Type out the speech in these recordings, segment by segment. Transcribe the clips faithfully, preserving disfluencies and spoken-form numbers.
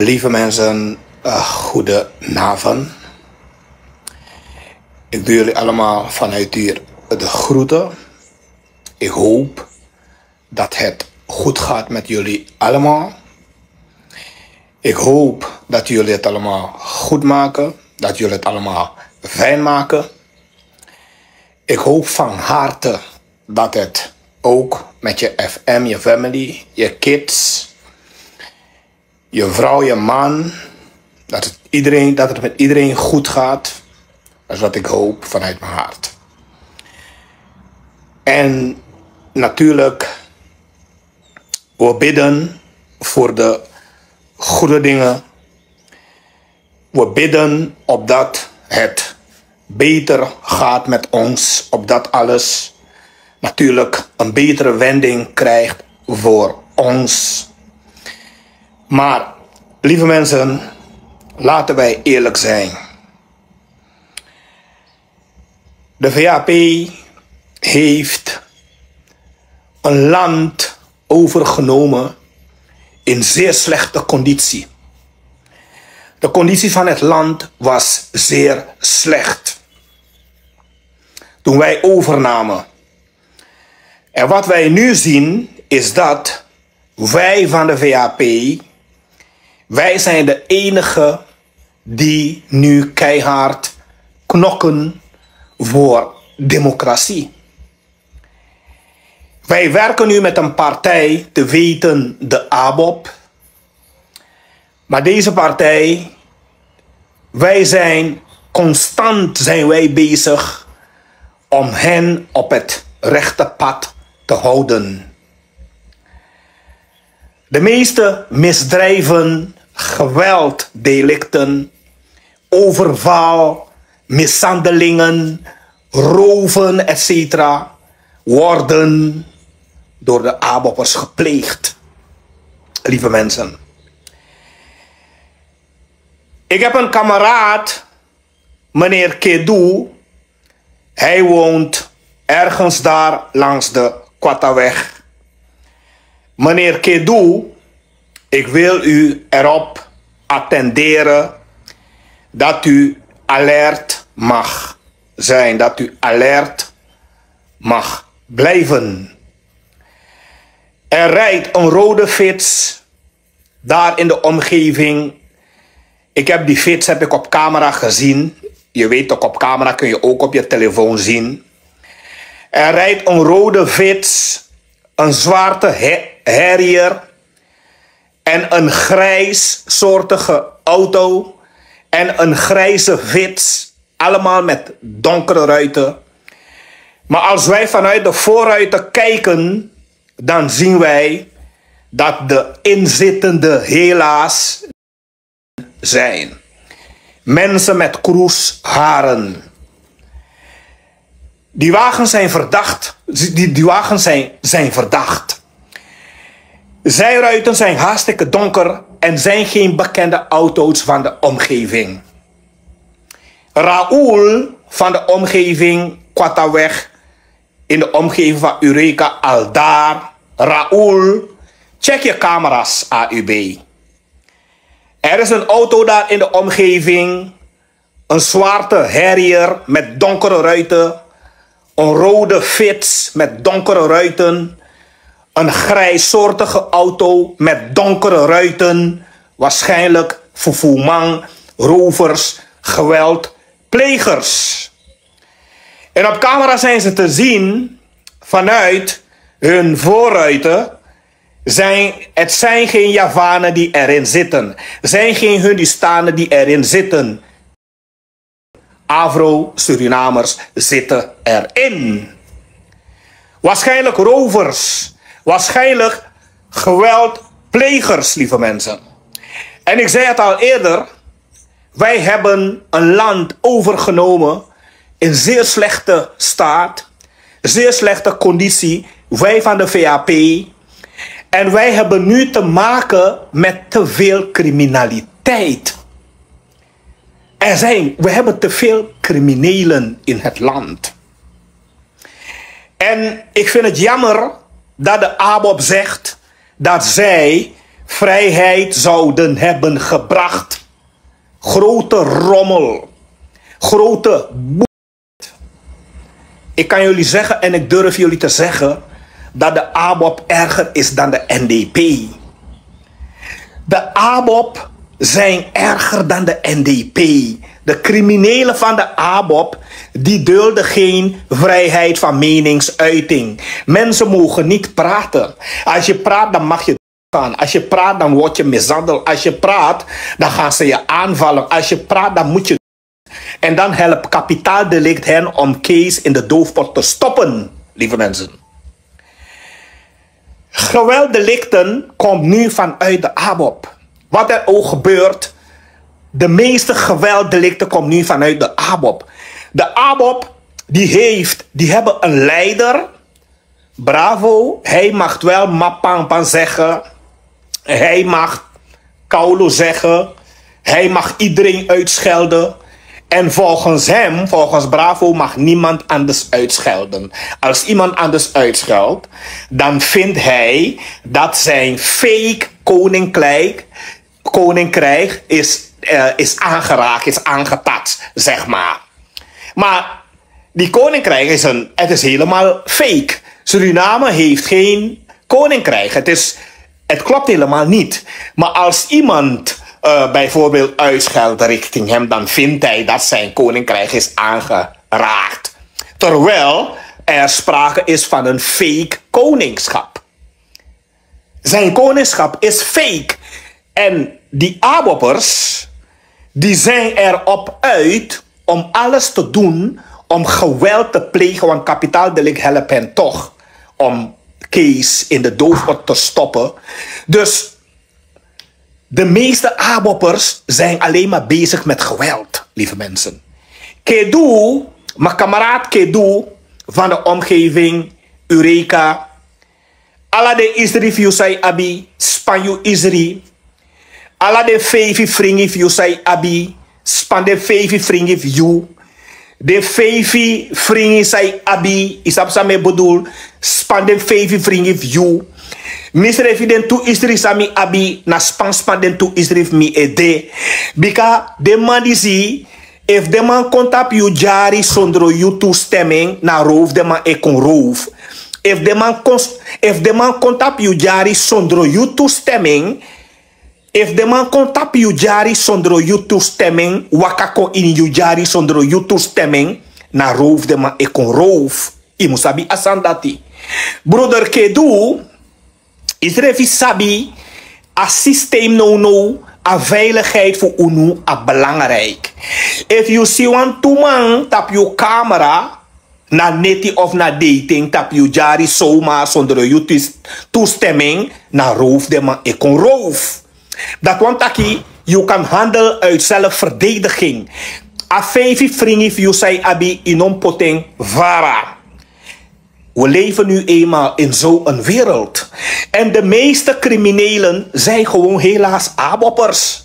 Lieve mensen, eh, goedenavond. Ik doe jullie allemaal vanuit hier de groeten. Ik hoop dat het goed gaat met jullie allemaal. Ik hoop dat jullie het allemaal goed maken, dat jullie het allemaal fijn maken. Ik hoop van harte dat het ook met je F M, je family, je kids, je vrouw, je man, dat het, iedereen, dat het met iedereen goed gaat. Dat is wat ik hoop vanuit mijn hart. En natuurlijk, we bidden voor de goede dingen. We bidden opdat het beter gaat met ons, opdat alles natuurlijk een betere wending krijgt voor ons. Maar, lieve mensen, laten wij eerlijk zijn. De V A P heeft een land overgenomen in zeer slechte conditie. De conditie van het land was zeer slecht toen wij overnamen. En wat wij nu zien is dat wij van de V A P, wij zijn de enige die nu keihard knokken voor democratie. Wij werken nu met een partij, te weten de ABOP. Maar deze partij, wij zijn constant zijn wij bezig om hen op het rechte pad te houden. De meeste misdrijven, gewelddelicten, overval, mishandelingen, roven, et cetera, worden door de ABOP'ers gepleegd. Lieve mensen, ik heb een kameraad, meneer Kedu. Hij woont ergens daar langs de Kwataweg. Meneer Kedu, ik wil u erop attenderen dat u alert mag zijn, dat u alert mag blijven. Er rijdt een rode fiets daar in de omgeving. Ik heb die fiets, heb ik op camera gezien. Je weet toch, op camera kun je ook op je telefoon zien. Er rijdt een rode fiets, een zwarte he-, Harrier en een grijssoortige auto en een grijze fiets. Allemaal met donkere ruiten. Maar als wij vanuit de voorruiten kijken, dan zien wij dat de inzittenden helaas zijn mensen met kroesharen. Die wagens zijn verdacht. Die, die wagens zijn, zijn verdacht. Zijruiten zijn hartstikke donker en zijn geen bekende auto's van de omgeving. Raoul van de omgeving Kwataweg, in de omgeving van Eureka, al daar. Raoul, check je camera's, A U B. Er is een auto daar in de omgeving. Een zwarte Harrier met donkere ruiten. Een rode fiets met donkere ruiten. Een grijssoortige auto met donkere ruiten. Waarschijnlijk vervoerman, rovers, geweldplegers. En op camera zijn ze te zien vanuit hun voorruiten. Zijn, het zijn geen Javanen die erin zitten. Zijn geen Hindustanen die erin zitten. Afro-Surinamers zitten erin. Waarschijnlijk rovers. Waarschijnlijk geweldplegers, lieve mensen. En ik zei het al eerder, wij hebben een land overgenomen in zeer slechte staat, zeer slechte conditie, wij van de V A P. En wij hebben nu te maken met te veel criminaliteit. Er zijn, we hebben te veel criminelen in het land. En ik vind het jammer dat de ABOP zegt dat zij vrijheid zouden hebben gebracht. Grote rommel. Grote boet. Ik kan jullie zeggen en ik durf jullie te zeggen dat de ABOP erger is dan de NDP. De ABOP zijn erger dan de NDP. De criminelen van de ABOP, die dulden geen vrijheid van meningsuiting. Mensen mogen niet praten. Als je praat, dan mag je gaan. Als je praat, dan word je mishandeld. Als je praat, dan gaan ze je aanvallen. Als je praat, dan moet je. En dan helpt kapitaaldelict hen om Kees in de doofpot te stoppen, lieve mensen. Gewelddelicten komt nu vanuit de ABOP. Wat er ook gebeurt, de meeste gewelddelicten komt nu vanuit de ABOP. De ABOP, die heeft, die hebben een leider. Bravo, hij mag wel mapangpan zeggen. Hij mag Kaulo zeggen. Hij mag iedereen uitschelden. En volgens hem, volgens Bravo, mag niemand anders uitschelden. Als iemand anders uitscheldt, dan vindt hij dat zijn fake koninkrijk, koninkrijk is, eh, is aangeraakt, is aangetast, zeg maar. Maar die koninkrijk is, een, het is helemaal fake. Suriname heeft geen koninkrijk. Het is, het klopt helemaal niet. Maar als iemand, eh, bijvoorbeeld uitscheldt richting hem, dan vindt hij dat zijn koninkrijk is aangeraakt. Terwijl er sprake is van een fake koningschap. Zijn koningschap is fake. En die ABOP'ers, die zijn erop uit om alles te doen om geweld te plegen, want kapitaaldelict helpt hen toch om Kees in de doofpot te stoppen. Dus de meeste ABOP'ers zijn alleen maar bezig met geweld, lieve mensen. Kedu, mijn kameraad Kedu van de omgeving, Eureka, ala den isri fu yu san yu abi, span yu isri. Ala den feifi fringi fu yu san yu abi, span den feifi fringi fu yu. Den feifi fringi san yu abi, yu sabi san mi e bedoel, span den feifi fringi fu yu. Misrefi den tu isri san mi abi, na span span den tu isri fu mi ede. Bika den man disi, efu den man kon tapu yu dyari sondro yu toestemming, na roof den man e kon roof. Efu den man kon, efu den man kon tapu yu dyari sondro yu toestemming, efu den man kon tapu yu dyari sondro yu toestemming, waka kon ini yu dyari sondro yu toestemming, na roof den man e kon roof. Yu mus sabi a sani dati. Broeder Kedu, yu srefi sabi, a systeem nownow, a veiligheid fu unu a belangrijk. Efu yu si wan tu man tapu yu kamera, na neti of na dating tapu yu dyari zomaar sondro yu toes-, toestemming, na roof den man e kon roof. Dati wani taki yu kan handel uit zelfverdediging. A feifi fringi fu yu san yu abi, yu no mus poti en vara. We leven nu eenmaal in zo'n wereld. En de meeste criminelen zijn gewoon helaas ABOP'ers.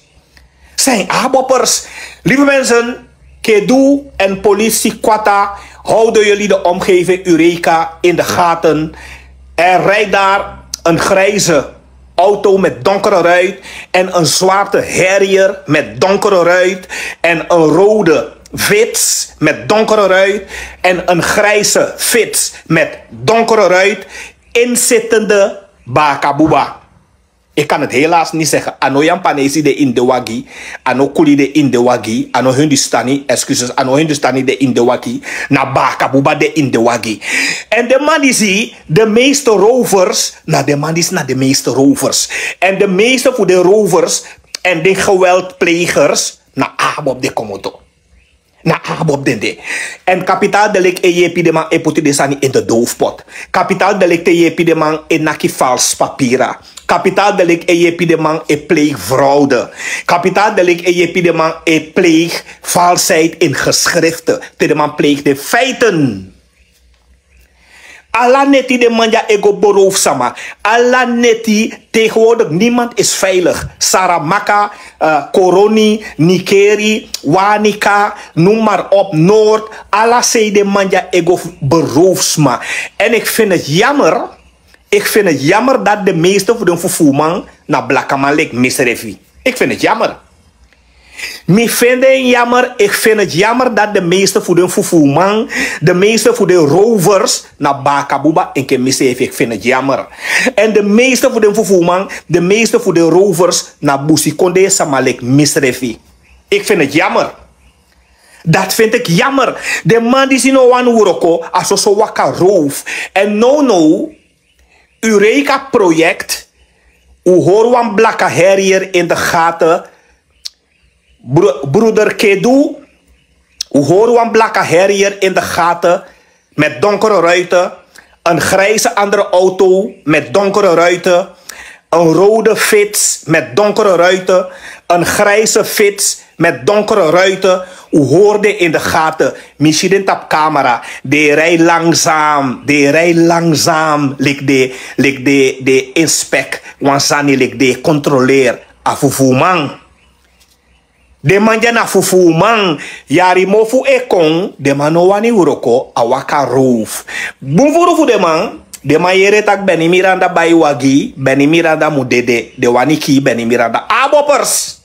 Zijn ABOP'ers. Lieve mensen, Kedu en politie Kwata houden jullie de omgeving Eureka in de gaten. Er rijdt daar een grijze auto met donkere ruit en een zwarte Harrier met donkere ruit en een rode Vitz met donkere ruit en een grijze Vitz met donkere ruit, inzittende Bakabuba. Ik kan het helaas niet zeggen. A no Yampanesi de in de wagi. A no Kuli de in de wagi. A no Hindustani, excuses, a no Hindustani de in de wagi. Na Bakabuba de in de wagi. En de man disi, de meeste rovers, na de man disi na de meeste rovers. En de meeste fu de rovers en de geweldplegers, na ABOP de komoto. Na ABOP den de. En kapitaaldelict e yepi den man e poti den sani in de doofpot. Kapitaaldelict e yepi den man e naki vals papira. Kapitaaldelict e yepi den man e pleeg fraude. Kapitaaldelict e yepi den man e pleeg valsheid in geschriften. Te den man pleeg de feiten. Ala neti den man dya e go beroof sama. Ala neti, tegenwoordig niemand is veilig. Saramaka, eh, Koroni, Nikeri, Wanica, noem maar op, Noord. Ala sei den man dya e go beroof sma. En ik vind het jammer Ik vind het jammer dat de meeste fu den fufuman na blakaman leki misrefi. Ik vind het jammer. Mi vind het jammer, ik vind het jammer dat de meeste fu den fufuman, de meeste fu den rovers na bakabuba enke misrefi. Ik vind het jammer. En de meeste fu den fufuman, de meeste fu den rovers na busikonde sama leki misrefi. Ik vind het jammer. Dat vind ik jammer. De man disi no wani wroko, a soso waka roof. En no no, Eureka project. U hori wan blaka herrier in de gaten. Bro- broeder Kedu, u hori wan blaka herrier in de gaten met donkere ruiten, een grijze andere auto met donkere ruiten, een rode Fits met donkere ruiten, een grijze Fits met donkere ruiten. U hori den in de gaten. Mi si den tapu camera. Den e rij langzaam, den e rij langzaam. Leki den, leki den, den e inspek wan sani, leki den e kontroleri a fufuman. Den man dya na fufuman. Yari mofu e kon, den man no wani wroko, a waka roof. Bun furu fu den man. Den man yere tak' Benny Miranda bai wagi, Benny Miranda mu dede. Den wani kii Benny Miranda. Aboppers.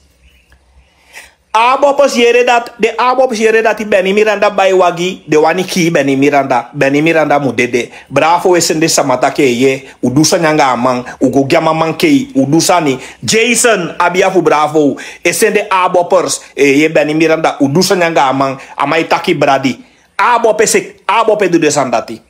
Aboppers yere dati, den aboppers yere dati Benny Miranda bai wagi, den wani kii Benny Miranda. Benny Miranda mu dede. Bravo, e sende sama taki e yere, u du sani anga a man, u go gi a man mankei, u du sani. Jason, abia fu Bravo, e sende aboppers, e yere Benny Miranda, u du sani anga a man, a man e taki bradi. Aboppers e, aboppers e du den sani dati.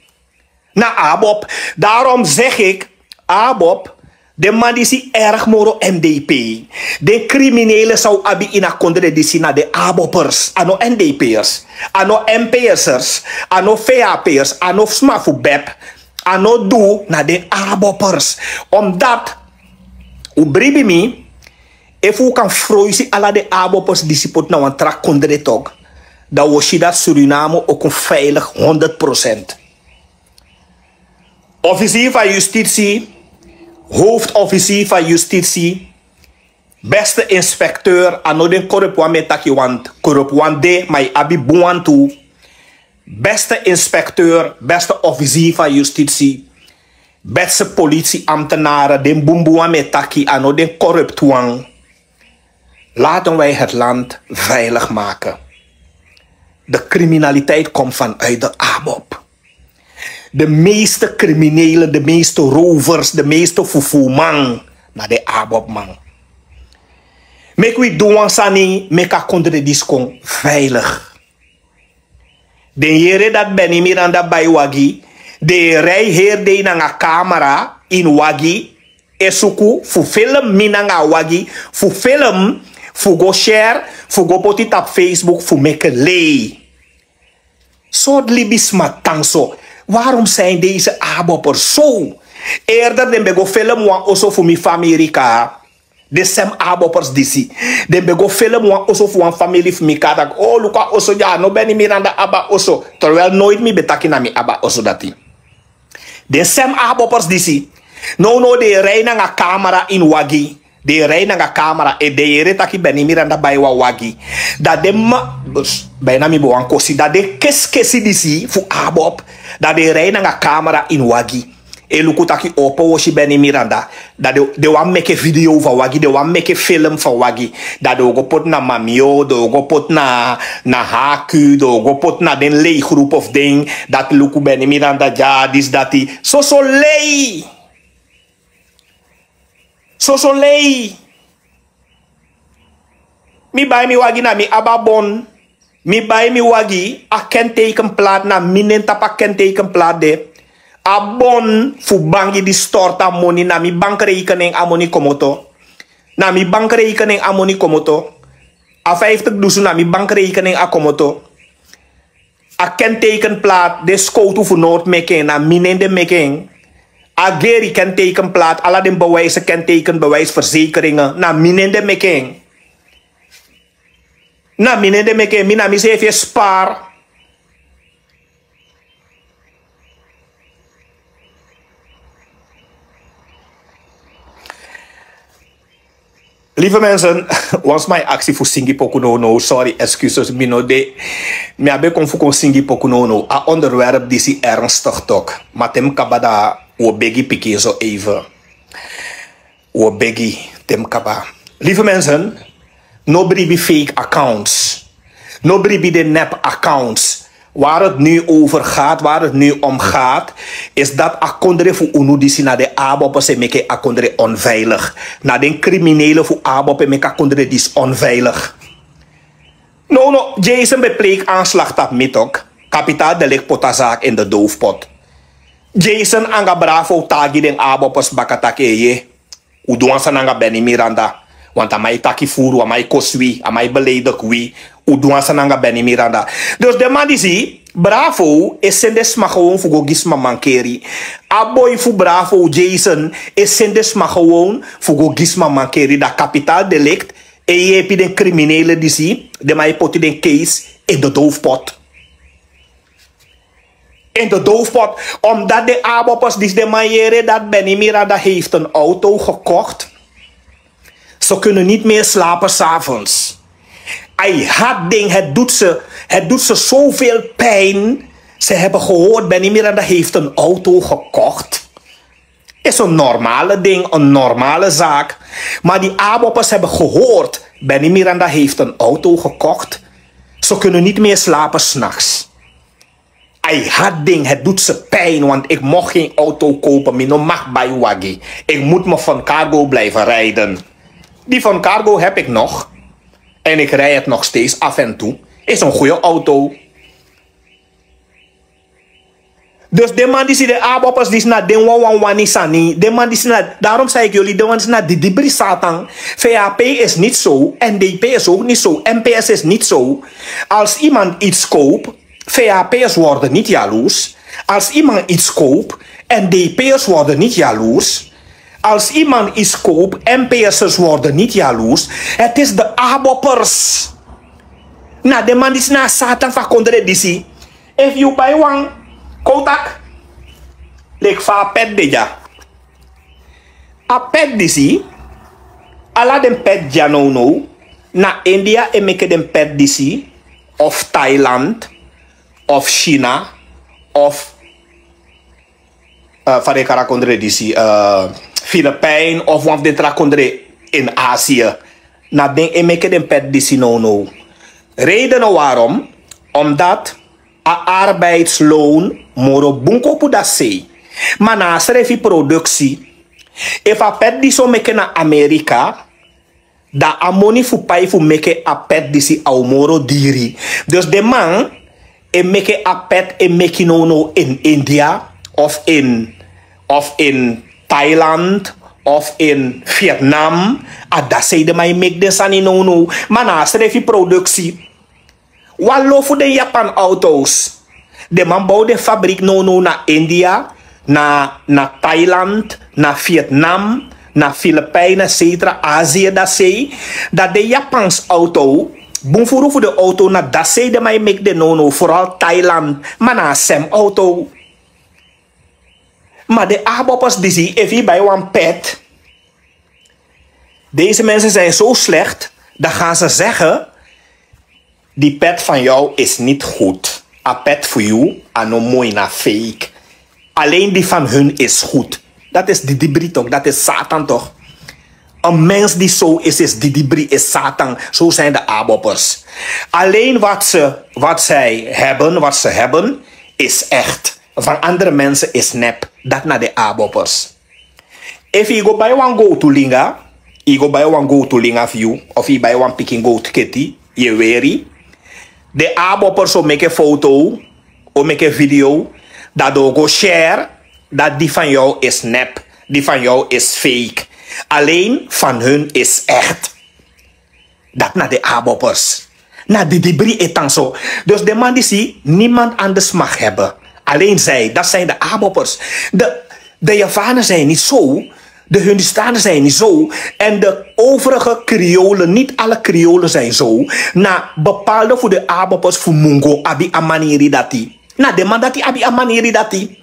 Na aboppers, daarom zeg ik, aboppers, den man disi erg moro M D P. Den criminele san u abi ini a kondre disi na den aboppers. A no N D P'ers, a no M P'ers, a no V H P'ers, a no sma fu bep. A no du, na den aboppers. Omdat, u bribi mi, efu u kan froisi ala den aboppers disi poti na wan tra kondre tok, dan u o si dati Suriname o kon veilig honderd procent. Officier van justitie, hoofdofficier van justitie, beste inspecteur, a no den corrupt wan mi e taki, want corrupt wan de, ma yu abi bun wan tu. Beste inspecteur, beste officier van justitie, beste politieambtenaren, den bunbun wan mi e taki, a no den corrupt wan. Laten wij het land veilig maken. De criminaliteit komt vanuit de aboppers. De meeste criminelen, de meeste rovers, de meeste fufuman na den aboppers man. Meki wi du wan sani, meki a kondre disi kon veilig. Den yere dati Benny Miranda bai wagi, den e rij heri dei nanga camera ini wagi, e suku fu film mi nanga a wagi, fu film, fu go share, fu go poti tapu Facebook, fu meki lei. Sortu libisma tan so. Waarom zijn deze aboppers zo? Eerder den ben go film wan oso fu mi fu Amerika. Den sem aboppers disi. Den ben go film wan oso fu wan famili fu mi, kan taki, o, luku a oso dya, a no Benny Miranda abi a oso. Terwijl nooit mi ben taki na mi abi a oso dati. Den sem aboppers disi. Nownow den e rij nanga camera ini wagi. Den e rij nanga camera, efu den yere taki Benny Miranda bai wan wagi, dan den ma-, bijna mi ben wani kosi, dan den keskesi disi fu aboppers, dan den e rij nanga camera ini wagi. E luku taki opo wosi Benny Miranda. Dan den, den wani meki video fu a wagi, den wani meki film fu a wagi. Dan den o go poti na Mamio, den o go poti na, na Haku, den o go poti na den lei groep of den, dati luku Benny Miranda dya, disi dati. Soso lei. Soso lei. Mi bai mi wagi, na mi abi a bon. Mi bai mi wagi, a kentekenplaat na mi nen tapu a kentekenplaat de. A bon fu bangi di stortu a moni, na mi bankrekening a moni komoto. Na mi bankrekening a moni komoto. A vijftig dusun na mi bankrekening a komoto. A kentekenplaat, den skowtu fu Noord meki en, na mi nen den meki en. A geri kentekenplaat, ala den bewijzen, kentekenbewijsverzekeringen, na mi nen den meki en. Na mi nen den meki en, mi na mi seefi e spaar. Lieve mensen, wan sma e aksi fu singi poku nownow. Sorry, excuses, mi no de. Mi abi kon fu kon singi poku nownow. A onderwerp disi ernstig tok. Ma te mi kaba, dan Wo begi pikin so even. Wo begi tem kaba. Lieve mensen, no bribi fake accounts. No bribi de nep accounts. Waar het nu over gaat, waar het nu om gaat, is dat akondre fu unu disi na de abopo se meke akondre onveilig. Na den criminele fu abopo meke akondre dis onveilig. No no, Jason be pleeg aanslag tap mitok. Kapitaal de lik pota zaak in de doofpot. Jason anga bravo tagi den abopos bakataki eye. Uduansa nanga beni miranda. Want a mai taki furu a mai koswi a mai beleidik wi. Uduansa nanga beni miranda. Dus de man disi bravo e sende sma gewoon fu go gi sma mankeri. A boi fu bravo Jason e sende sma gewoon fu go gi sma mankeri da kapitaal delikt. E yepi den kriminele disi de man e poti den keis in de doofpot. In de doofpot. Omdat de aboppers die de man yere dat beni miranda heeft een auto gekocht. Ze kunnen niet meer slapen s'avonds. Hij had ding het doet ze het doet ze zoveel pijn. Ze hebben gehoord beni miranda heeft een auto gekocht. Is een normale ding, een normale zaak. Maar die aboppers hebben gehoord beni miranda heeft een auto gekocht. Ze kunnen niet meer slapen s'nachts. Hij had ding het doet ze pijn want ik mocht geen auto kopen mi no mag bij wagi. Ik moet me van cargo blijven rijden. Die van cargo heb ik nog. En ik rij het nog steeds af en toe. Is een goede auto. Dus den man disi den aboppers disi na den wan wan wani sani den man disi na darom sai ik yoli den wan disi na didibri satan. Vap is niet zo, n d p is ook niet zo, m p s is niet zo. Als iemand iets koop, vap is worden niet jaloers. Als iemand iets koop, n d p is worden niet jaloers. Als iemand iets koop, m p s is worden niet jaloers. Het is de aboppers. Na den man disi na a satan fu a kondre disi. Efu yu bai wan kowtak, leki fa a pet de dya. A pet disi, ala den pet dya nownow. Na india e meke den pet disi, of thailand, of china, of fa den kari a kondre disi, filipijn of wan fu den tra kondre in asia. Na den e meke den pet disi nownow. Redenen warom? Omdat a arbeidsloon moro bun kopu dati sei. Ma na a srefi produksi. Efu a pet disi o meke na amerika, dan a moni fu pai fu meke a pet disi a o moro diri. Dus den man e meke a pet e meki nownow in india, of in of in thailand, of in vietnam. A dati sei den man e meki den sani nownow. Ma na a srefi produksi. Wan lo fu den japan autos. Den man bow den fabrik nownow na india, na na thailand, na vietnam, na filipijn etsetra asia dati sei. Dat den japans auto, bun furu fu den auto na dati sei den man e meki den nownow foral thailand. Ma na a sem auto. Ma den aboppers disi efu yu bai wan pet. Deze mensen zijn zo slecht, dan gaan ze zeggen, die pet van jou is niet goed. A pet fu yu a no moi na fake. Alleen die van hun is goed. Dat is didibri toch, dat is satan toch. Een mens die zo is is didibri is satan. Zo zijn de aboppers. Alleen wat ze wat zij hebben wat ze hebben, is echt. Van andere mensen is nep. Dat na de aboppers. Efu yu go bai wan gowtu linga, yu go bai wan gowtu linga fu yu, of yu bai wan pikin gowtu keti, yu e weri. Den aboppers o meke foto, o meke video, dan den o go share, dat die van jou is nep, die van jou is fake. Alleen van hun is echt. Dat na den aboppers. Na didibri e tan so. Dus den man disi niemand anders mag hebben. Alleen zij dat zijn de aboppers. De javanen zijn niet zo. De hundistanen zijn niet zo. En de overige kriolen niet alle kriolen zijn zo. Na bepaalde fu den aboppers fu mungo abi a maniri dati. Na den man dati abi a maniri dati.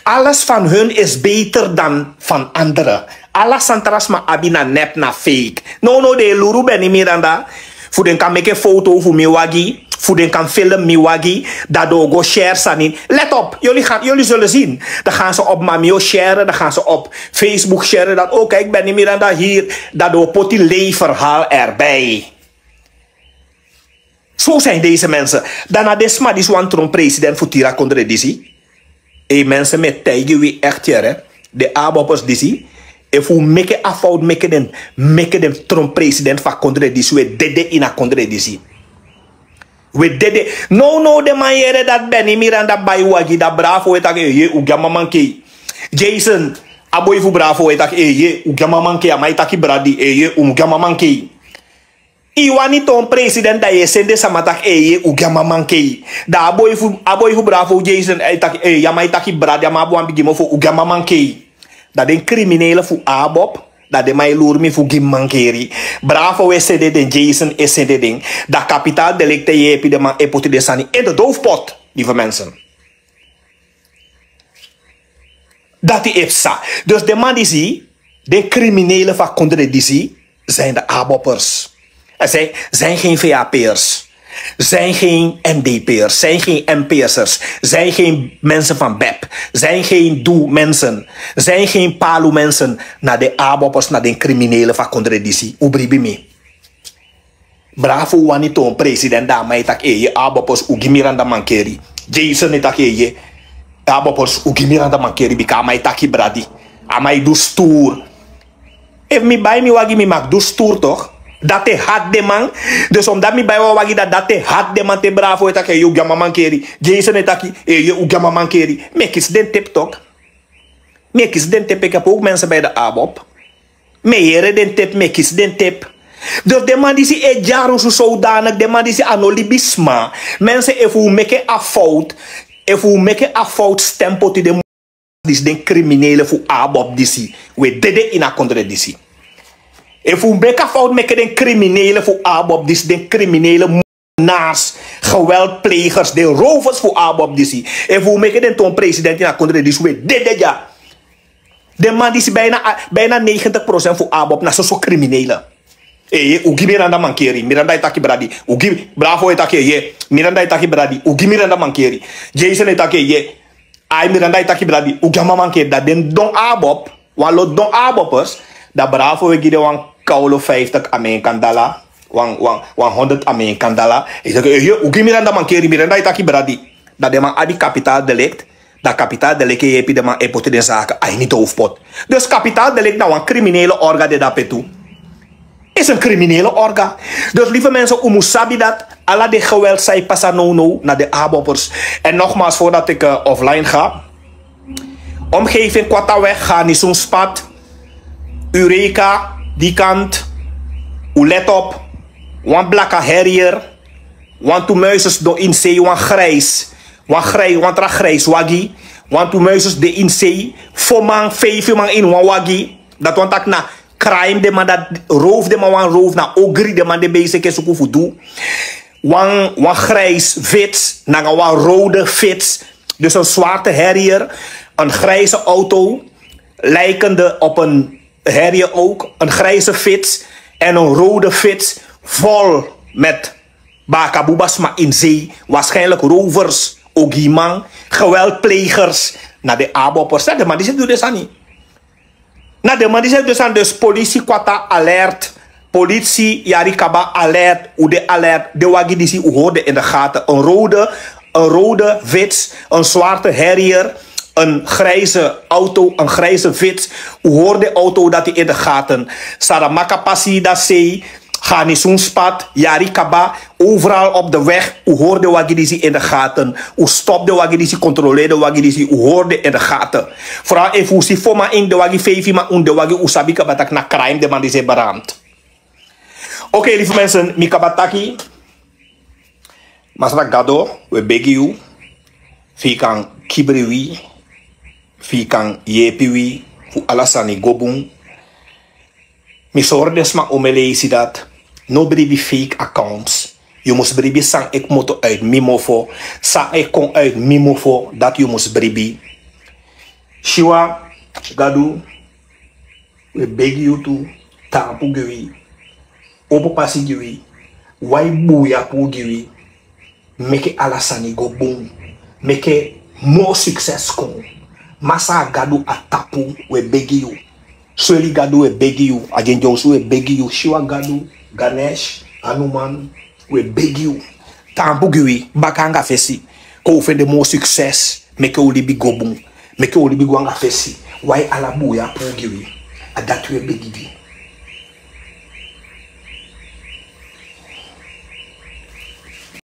Alles van hun is beter dan van andere. Ala san tra sma abi na nep na fake. Nownow den e luru beni miranda, fu den kan meke foto fu mi wagi, Fu den kan film mi wagi, dan den o go share sani. Let op, yuli gan yuli sulu sin. Dan gan se op mami o share, dan gan se op Facebook share dat o kaiki beni miranda hiri. Dan den o poti lei ferhal erbi. So sin desi mense. Dan na den sma disi wan tron president fu tiri a kondre disi. E mense mi e taigi wi ekti yere, den aboppers disi, efu un meke a fout meke den, meke den tron president fu a kondre disi un e dede ini a kondre disi. Un e dede. Nownow den man yere dati beni miranda bai wagi dati bravo e taki e ye un gi a man mankei. Jason, a boi fu bravo e taki e ye un gi a man mankei a man e taki bradi e ye un gi a man mankei. Yu wani toon president dan yu e sende sama taki e ye un gi a man mankei. Dan a boi fu bravo jason e taki e ya man e taki bradi a man abi wan bigi mofo un gi a man mankei. Dan den kriminele fu abop, dan den man e luru mi fu gi mi mankeri. Bravo e sende den jason e sende den. Dan kapital delikte yepi den man e poti den sani in de doofpot. Lieve mensen. Dati e psa. Dus den man disi, den kriminele fu a kondre disi, zijn de aboppers. Zij zijn geen vap'ers. Zij geen n d p'ers. Zij geen m p'ers. Zij geen mensen van bep. Zij geen doe mensen. Zij geen palu mensen. Na den aboppers na den kriminele fu a kondre disi un bribi mi. Bravo un wani toon president dan a man e taki eye aboppers un gi miranda mankeri. Jason e taki eye aboppers un gi miranda mankeri bika a man e taki bradi. A man e du stur. Efu mi bai mi wagi mi maki du stur tok. Dati e hati den man. Dus omdati mi bai wan wagi dati dati e hati den man te bravo e taki eye un gi a man mankeri. Jason e taki eye un gi a man mankeri. Mi e kisi den tep tok. Mi e kisi den tep eki a pouk mense bai de abop. Mi e yere den tep mi e kisi den tep. Dus den man disi e dyarusu sowdanik den man disi a no libisma. Mense efu un meke a fout, efu un meke a fout stem poti den man disi den kriminele fu abop disi. Un e dede ini a kondre disi. Efu un meke a fout meke den kriminele fu abop disi den kriminele nars, geweltplegers den rovers fu abop disi. Efu un meke den toon president ini a kondre disi un e dede dya. Den man disi bijna negentig procent fu abop na soso kriminele. Eye un gi miranda mankeri miranda e taki bradi. Un gi bravo e taki eye. Miranda e taki bradi un gi miranda mankeri. Jason e taki eye. Ai miranda e taki bradi un gi a man mankeri dan den don abop. Wan lo don aboppers. Dan bravo e gi den wan kawlo vijftig amen kandala. Wan honderd amen kandala. E taki eye un gi miranda mankeri miranda e taki bradi. Dan den man abi kapitaal delikt. Dan kapitaal delikt e yepi den man e poti den sake a ini de hoofpot. Dus kapitaal delikt na wan kriminele orga de dape tu. Is en kriminele orga. Dus lieve mensen un mus sabi dati ala den geweld san e pasa nownow na den aboppers. En nogmaals voordat ik offline ga, omgeving kwataweg ga nisun spat, ureka, dikant, un let op. Wan blaka herrier. Wantu muises don ini sei wan grijs wan grijs wan tra grijs wagi. Wantu muises de ini sei. Fo man feifi man ini wan wagi. Dati wan taki na kraim den man dati roof den man wan roof na ogri den man de beisiki e suku fu du. Wan grijs fits nanga wan rode fits. Dus en swarte herrier, en grijse auto, lijkende op en herrier ook, en grijse fits, en en rode fits vol met bakabubasma in zee, waarschijnlijk rovers, ogiman, geweldplegers. Na de aboppers na de man disi du de sani. Na de man disi du de sani dus politie kwata alert. Politie yari kaba alert. Un de alert de wagi disi un hoorde in de gaten en rode en rode fits, en swarte herrier, en grijze auto en grijze fits. Un hoorde auto dati in de gaten. Saramaka pasi dasei, ganisun spat, yari kaba. Overal op de weg un hoorde wagi disi in de gaten. Un stop de wagi disi kontroleerde wagi disi un hoorde in de gaten. Vooral efu un si fo man ini de wagi feifi man un de wagi un sabi kaba taki na kraim de man disi e beramd. Oke lieve mensen mi kaba taki. Masra gado, we begi yu, fu yu kan kibri wi, fu yu kan yepi wi fu ala sani go bun. Mi sori den sma un mi e leisi dati. No bribi fake accounts. Yu mus bribi san e kmoto uit mi mofo. San e kon uit mi mofo dati yu mus bribi. Siwa, gadu, we begi yu tu, tampu gi wi, opo pasi gi wi, wai buya puu gi wi. Meke ala sani go bun. Meke moo sukses kon. Masaa Gadu a tapu, we begi yu. Sweli Gadu, we begi yu. Agen Dyonsu, we begi yu. Siwa Gadu, Ganesh, Hanuman, we begi yu. Taampu gi wi baka anga fesi. Kon u fende moo sukses. Meke u libi go bun. Meke u libi go anga fesi. Wai ala buuya puu gi wi. A dati we begi gi.